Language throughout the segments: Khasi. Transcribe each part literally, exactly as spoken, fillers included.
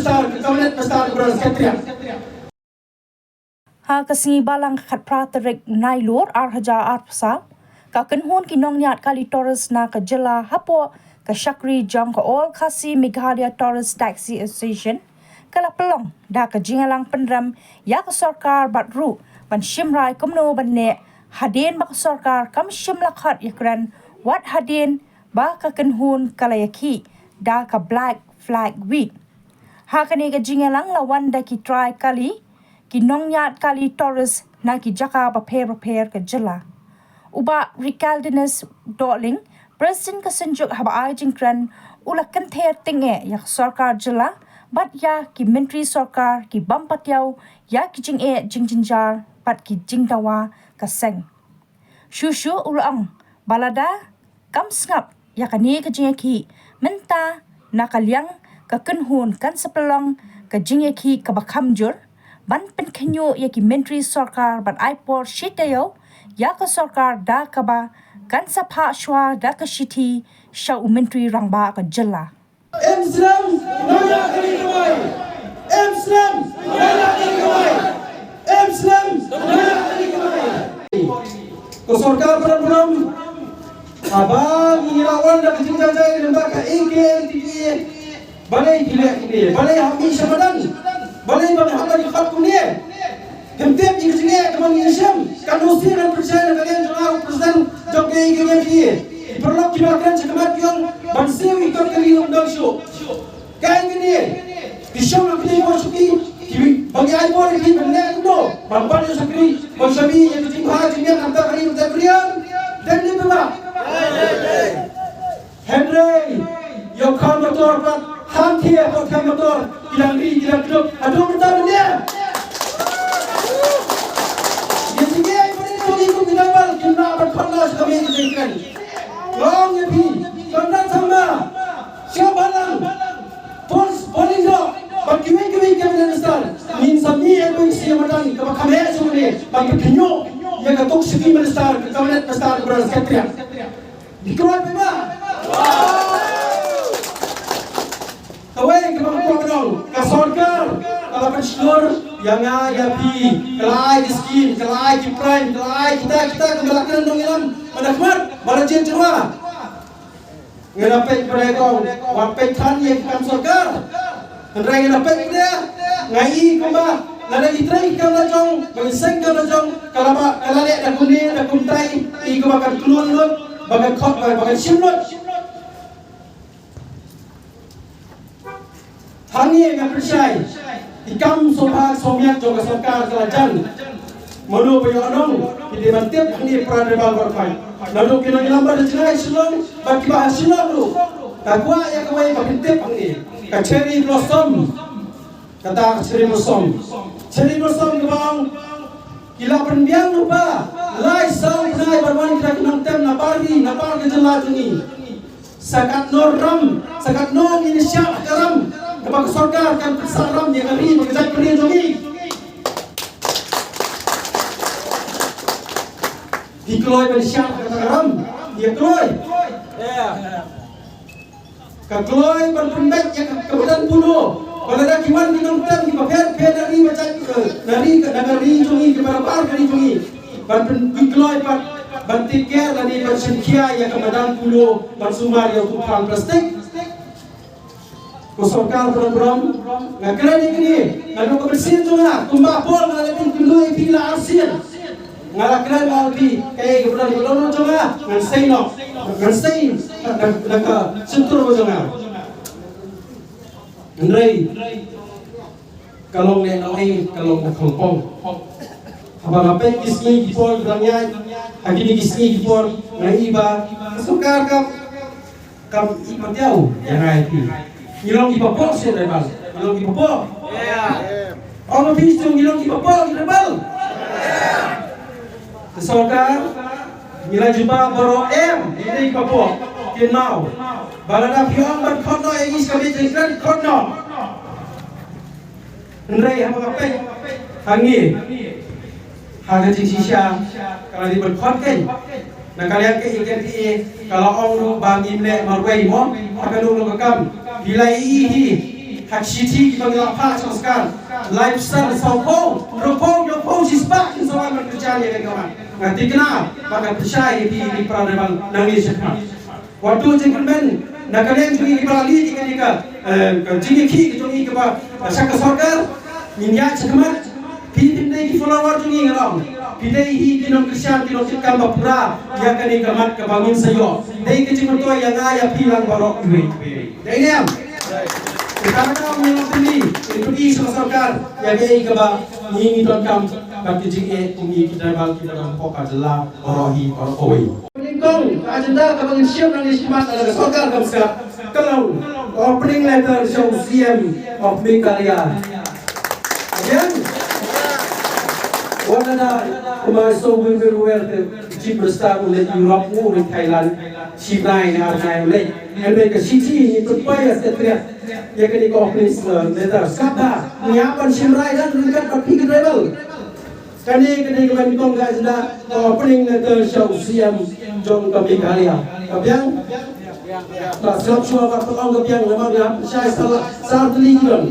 Star, ka Cabinet Minister, ka Prime Secretary. Ha ka sngi Balang ka khatphra tarik Nailur ar hajar arphew saw, ka kynhun ki nongñiad kali tourist na ka jylla hapoh ka shakri jong ka All Khasi Meghalaya Tourist Taxi Association ka la pynlong da ka jingïalang pynrem ïa ka sorkar bad ruh ban shim rai kumno ban leh hadien ba ka sorkar kam shym la khot ïakren wat hadien ba ka kynhun ka la ïakhih da ka Black Flag Week. Ha kane ka jingïalang la wan da ki trai kali, ki nongñiad kali tourist na ki jaka bapher bapher ka jylla. U Bah Ricardenas Dohling, President ka Synjuk, haba ai jingkren, u la kynther tyngeh ïa ka sorkar jylla bad ïa ki myntri sorkar ki bym patiaw ïa ki jingeh jingjynjar bad ki jingdawa ka seng. Shuh shuh u la ong ba lada kam sngap ïa kane ka jingïakhih mynta, na ka liang ka kynhun kan sa pynlong ka jingïakhih kaba kham jur ban pynkhynñiuh ïa ki myntri sorkar ban ai por shi taïew ïa ka sorkar da kaba kan sa phah shuwa da ka shithi sha u Myntri Rangbah ka jylla. Em slem, nongñiah kali kamai. Em slem, nongñiah kali kamai. Em slem, nongñiah kali kamai. Ka sorkar pynrem, haba ngi la wan da ka jingjia jai lem bad ka A K L T T A. Balei phi leh kine, balei hap mih sha madan, balei ba hap ban khot kumne. Hynrei ïa ka jingeh ka ban ïashem, ka nusir ngan pynshai na ka liang jong u President jong ka A K L T T A. Ki paralok kiba kren sha khmat ki ong ban siew ïa ki kot kali ym don shuh. Kaei kane? Ki shong ha kine ki bor shuki, ki ba ngi ai bor ïa ki ban leh kumno? Ban bat ïa u shakri, ban shong ïa ka jingbha jingmiat, nangta ka ri ka jaitbynriew. Dei ne em? Hynrei ïa u kham motor pat, hangtei hapoh kham motor ki dang ri, ki dang kdup haduh mynta mynne. Ïa ki ngi ai pynïaid ïa ki kum ki nongwal, kim lah ban khot noh sha ka mei ka jingkren. Nga ong ïa phi, Conrad Sangma, Shah Balang, Paul, Paul Lyngdoh bad kiwei kiwei ki Minister, ngin sa mih ïa ka sien madan kaba kham heh shuh ne ban pynkhynñiuh ïa ka tuk shuki Minister, ka Cabinet Minister, ka Prime Secretary. Ngi kloi phi ba. Kawei kaba nga kwah ban ong, ka sorkar ka la pynshlur ïa nga ïa phi, ka la ai ki skim, ka la ai ki prime, ka la ai kita kita, ka la kren nongïalam ba da khmat, ba da jied jingwa. Nga da peit ba da kong, wat peit than ïa ki kam sorkar. Hynrei nga da peit ba da, nga i kumba lada ngi trei ki kam la jong, ba ngi seng kam la jong, ka la ba, ka la leh da kumne da kumtai, i kumba kan klun lut, ba kan khot, ba, ba kan shim lut. Hangne nga pynshai, ki kam sngewbha sngewmiat jong ka sorkar ka la jan. Mano ba ïoh nong, ki dei ban tip hangne para tribal baroh kawei. Naduh ki nongïalam ba da jngai Shillong bad kiba ha Shillong ruh, ka kwah ïa kawei ba kin tip hangne. Ka cherry blossom. Kata ka cherry blossom. Cherry blossom kaba ong, ki la pynbiang lypa lai saw bnai ban wan kita ki nongtem na bar ri, na bar ka jylla jong ngi. Sa katno ram, sa katno ngin shah ka ram kaba ka sorkar kan pynsah ram ïa ka ri bad ka jaitbynriew jong ngi. Ngi kloi ban shah kata ka ram, ngi kloi. Ka kloi ban pynbeit ïa ka, ka madan Polo. Ba lada ki wan ki nongtem kiba pher pher na ri ba jait, eh, na ri ka, na ka ri jong ngi, kiba na bar ka ri jong ngi. Ban pyn, ki kloi ban, ban take care lane ban shim khia ïa ka madan Polo, ban sumar ïa u thung plastik. Ko sorkar pynrem, nga kren ïa kine, naduh ka mynsiem jong nga, kumba Paul nga la pyn kynduh ïa phi la arsien. Nga la kren ïa phi, kaei ka pynrem ka long jong nga, ngan sei noh, ngan sei, na, na, na ka shyntur jong nga. Hynrei, ka long ne nongei, ka long na khongpong. Haba nga peit ki sngi ki por ki dang ïaid, ha kine ki sngi ki por, nga i ba, ka sorkar ka Kam i patiaw ïa nga ïa phi. Ngi long ki papoh shisha, ngi long ki papoh. Ong ma phi shisha, ngi long ki papoh, ki rebel. Ka sorkar, ngi la jubab baroh em, ngi dei ki papoh, kynmaw. Ba lada phi ong ban khot noh ïa ngi sha ka mei jingkren, khot noh. Hynrei haba nga peit hangne, ha ka jingshisha ka la dei ban khot kein. Na ka liang ka A K P A ka la ong ruh ba ngim leh marwei mo, ha kano kano ka kam. Phi la ïohi hi, Ka shithi kiba ngi la phah sha ka sorkar, laiphew san, sawphew, hynriewphew, hynñiewphew, shispah kin sa wan ban kyrshan ïa kane ka mat. Nga thikna ba ka pyrshah ïa ki, ki para rebel nangne shakhmat. Wat duh jingkyrmen na ka liang jong ngi kiba la leit ïa kane ka, eh, ka jingïakhih ka jong ngi kaba, eh, sha ka sorkar. Ngin ïaid shakhmat. Phi phim dei ki follower jong ngi, nga ong. Phi dei hi ki nongkyrshan, ki nongtrei kam ba pura ïa kane ka mat kaba ngin sa ïoh. Dei ka jingmyntoi ïa nga, ïa phi lang baroh iwei. Dei ne em? Te ka dei ka nongpyni, ngi pyni sha ka sorkar ïa kaei kaba ngi, ngi donkam bad ka jingeh kum ngi ki tribal kiba don hapoh ka jylla baroh hi baroh kawei. Nyngkong, ka agenda kaba ngin shim nangne shakhmat na ka sorkar ka mynstep ka long opening letter sha u C M of Meghalaya. Again, wat la da kumba shu win win wer te Chief Minister u leit Europe, u leit Thailand, shi bnai ne ar bnai u leit. Hynrei ka shithi ngi pynpoi ïa Secretariat ïa kane ka opening, uh, letter. Sngap bha, ngi hap ban shim rai lang ryngkat bad phi ki tribal. Kane, kane ka ban nyngkong ka agenda, ka opening letter sha u C M jong ka Meghalaya. Ka biang? Ba sngap shuwa ba ka long ka biang namar ngi hap shai sar, sar tylli ki don.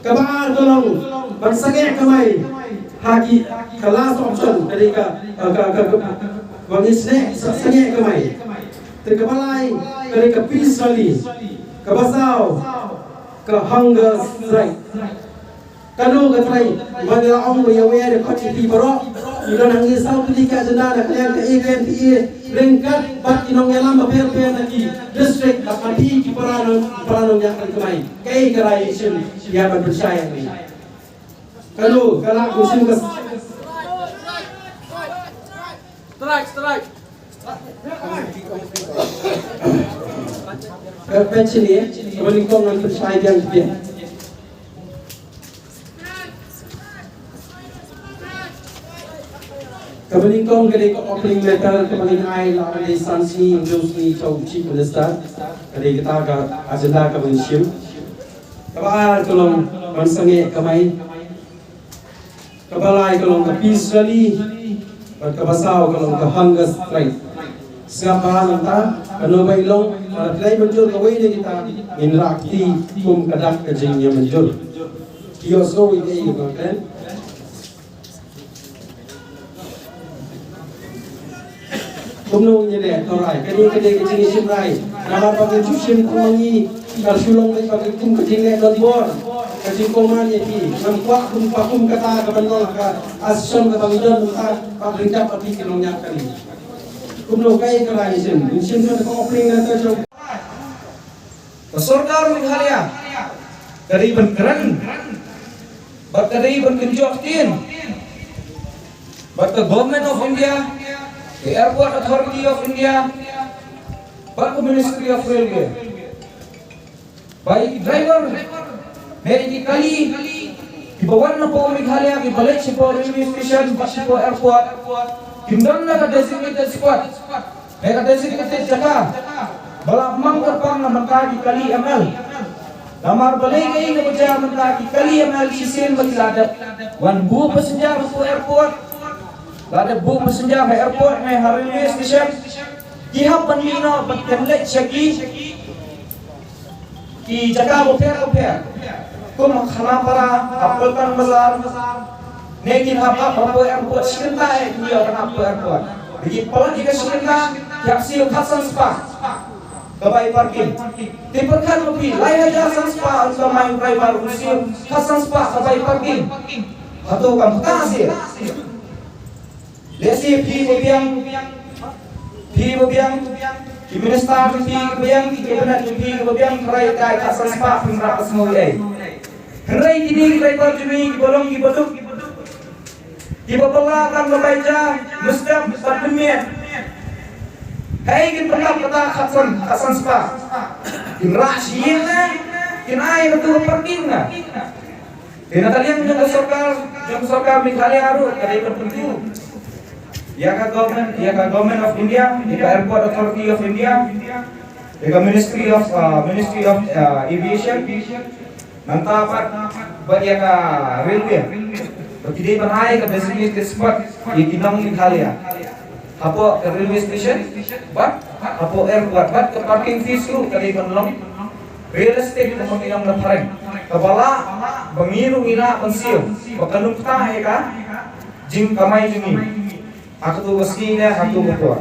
Kaba ar ka long ban sangeh kamai ha ki, ka last option, ka dei ka, ka, ka, ka, ka, ba ngin sangeh, sa-, sangeh kamai. Te kaba lai, ka dei ka peace rally. Kaba saw, ka hunger strike. Kano ka trai, ba ngi la ong ba ïa wer ïa khot ïa phi baroh. Ngi don hangne saw tylli ki agenda na ka liang ka A K N P A ryngkat bad ki nongïalam bapher bapher na ki district, bad ma phi ki para nong, para nongïalam kamai. Kaei ka rai shim ïa ban pynshai hangne? Kano ka lah ban shim ka strike, strike. Ka pynshai ne, kaba nyngkong ngan pynshai biang biang. Kaba nyngkong ka dei ka opening letter kaba ngin ai la ka dei san sngi, hynriew sngi sha u Chief Minister. Ka dei kata ka agenda kaba ngin shim. Kaba ar ka long ban sangeh kamai. Kaba lai ka long ka peace rally. Bad kaba saw ka long ka hunger strike. Sngap bha nangta, kano ba i long, lada phi la mynjur kawei na kita, ngin rah kti kum ka dak ka jingïamynjur. Ki ïohsngew ïa kaei kaba kren. Kumno ngin ïaleh, to rai, kane ka dei ka jingshim rai. Namar ba ngin shu shim tang ma ngi, ka shu long dei ba ka kum ka jingleh donbor. Ka jingkmen ïa phi, ngam kwah kum, ba kum kata kaban long ha ka association kaba ngi don mynta, ba ryngkat bad phi ki nongñiah kali. Kumno kaei ka rai shim, ngin shim ka opening letter sha Ka sorkar Meghalaya ka dei ban kren bad ka dei ban kynjoh ktien bad ka Government of India, ka Airport Authority of India, bad ka Ministry of Railway. Ba ïa ki driver ne ïa ki kali kiba wan napoh Meghalaya kiba leit shapoh railway station bad shapoh airport, kim don na ka designated spot. Ka dei ka designated jaka ba la pynmang kyrpang na bynta ki kali M L. Namar balei kaei kaba jia mynta ki kali M L shisien ba ki la dep wan buh passenger hapoh airport, la dep buh passenger ha airport ne ha railway station. Ki hap ban mih noh ban kynleit sha ki ki jaka bapher bapher kum ha Khanapara, ha Paltan Bazar, ne kin hap hap hapoh airport shi kynta eh, kin ïoh ban hap hapoh airport. Ki palat ïa ka shi kynta, ki hap siew khatsan spah ka bai parking. Te pyrkhat ma phi, lai hajar san spah un sa mai u driver un siew khatsan spah ka bai parking. Hato kam pyrkhat shisha? Lehse phi ba biang, phi ba biang, ki minister phi ba biang, ki cabinet phi ba biang, hynrei kai khatsan spah phim rah ka sngew ei. Hynrei kine ki driver jong ngi kiba long kiba duk, kiba bylla tang ka bai ja mynstep bad mynmiet. Hei kin pyndap kata khatsan, khatsan spah? Kin rah shi ïing ne kin ai katu ka parking ne? Te na ka liang jong ka sorkar, jong ka sorkar Meghalaya ruh ka dei ban kyntu ïa ka government, ïa ka Government of India, ïa ka Airport Authority of India, ïa ka Ministry of, uh, Ministry of, uh, Aviation, nangta pat bad ïa ka Railway, ba ki dei ban ai ka designated spot ïa ki nong Meghalaya hapoh ka railway station bad hapoh airport, bad ka parking fees ruh ka dei ban long realistic, ka ban long na phareng. Kaba lah ba ngi ruh ngi lah ban siew ba kan ym ktah ïa ka jingkamai jong ngi ha kato ka sngi ne ha kato ka por.